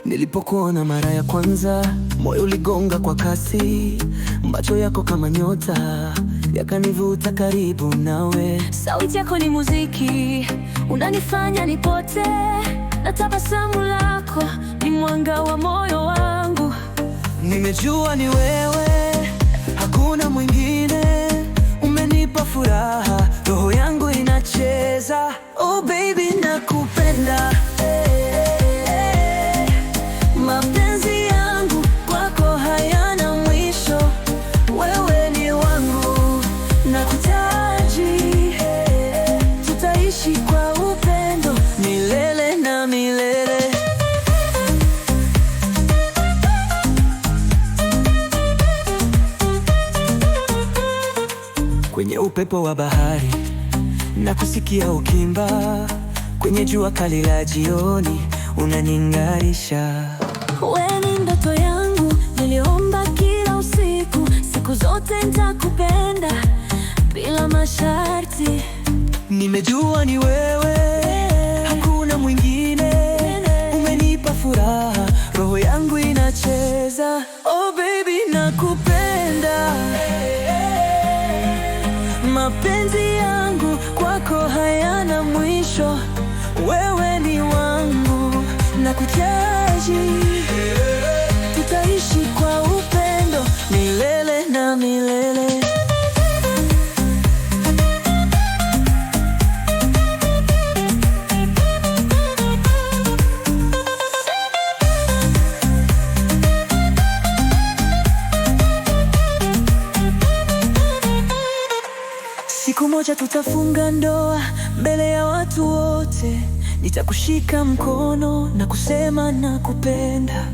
Nilipokuona mara ya kwanza, moyo uligonga kwa kasi, macho yako kama nyota yakanivuta karibu nawe. Sauti yako ni muziki, unanifanya nipote, na tabasamu lako ni mwanga wa moyo wangu. Nimejua ni wewe, hakuna mwingine. Umenipa furaha, roho yangu inacheza. Oh baby, nakupenda. Eh, mapenzi yangu kwako hayana mwisho. Wewe ni wangu, nakuhitaji. Tutaishi kwa upendo milele na milele. Kwenye upepo wa bahari na kusikia ukimba, kwenye jua kali la jioni unaningarisha. Wewe ni ndoto yangu, niliomba kila usiku, siku zote nitakupenda bila masharti. Nimejua ni wewe, hakuna mwingine. Umenipa furaha, roho yangu inacheza. Oh baby, nakupenda. Mapenzi yangu kwako hayana mwisho. Wewe ni wangu, nakuhitaji. Tutaishi kwa upendo milele na milele. Siku moja tutafunga ndoa mbele ya watu wote. Nitakushika mkono na kusema nakupenda.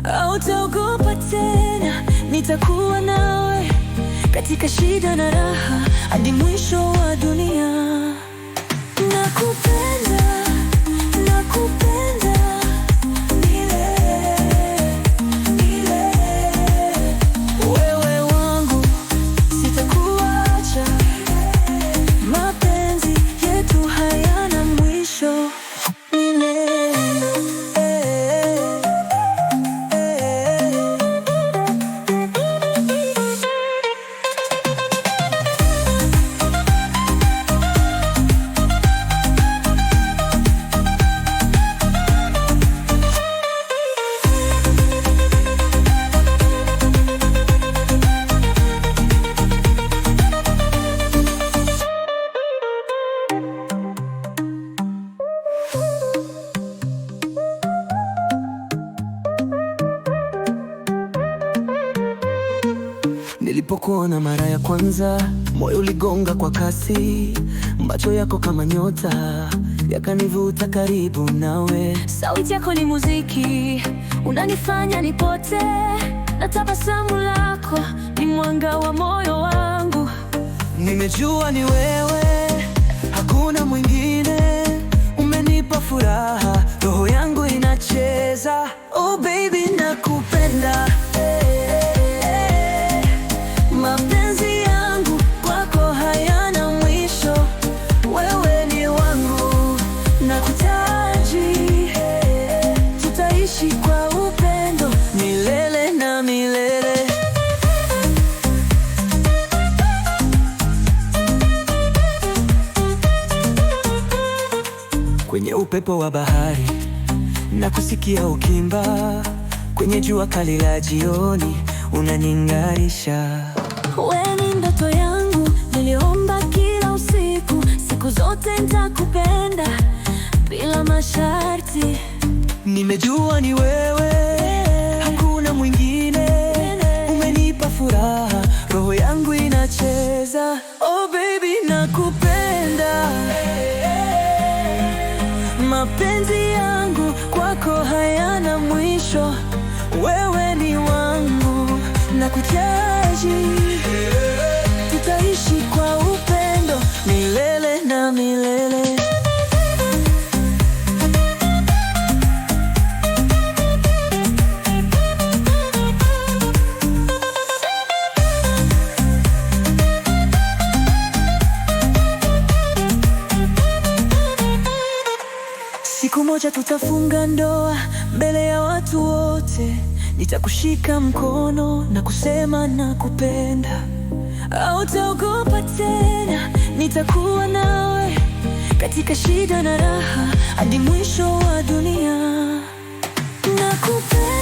Hautaogopa tena, nitakuwa nawe katika shida na raha hadi mwisho wa dunia. Nakupenda, nakupenda milele, milele. Wewe wangu, sitakuacha. Mapenzi yetu hayana mwisho milele. Nilipokuona mara ya kwanza, moyo uligonga kwa kasi, macho yako kama nyota yakanivuta karibu nawe. Sauti yako ni muziki, unanifanya nipote, na tabasamu lako ni mwanga wa moyo wangu. Nimejua ni wewe, hakuna mwingine. Umenipa furaha, roho yangu inacheza. Oh baby, nakupenda. Mapenzi yangu kwako hayana mwisho. Wewe ni wangu, nakuhitaji. Tutaishi kwa upendo milele na milele. Kwenye upepo wa bahari na kusikia ukimba, kwenye jua kali la jioni unaningarisha. Wewe ni ndoto yangu, niliomba kila usiku, siku zote nitakupenda bila masharti. Nimejua ni wewe, hakuna mwingine. Umenipa furaha, roho yangu inacheza. Oh baby, nakupenda. Mapenzi yangu kwako hayana mwisho. Wewe ni wangu, nakuhitaji. Tutaishi kwa upendo milele na milele. Pamoja tutafunga ndoa mbele ya watu wote. Nitakushika mkono na kusema nakupenda. Hautaogopa tena, nitakuwa nawe katika shida na raha hadi mwisho wa dunia. Nakupenda.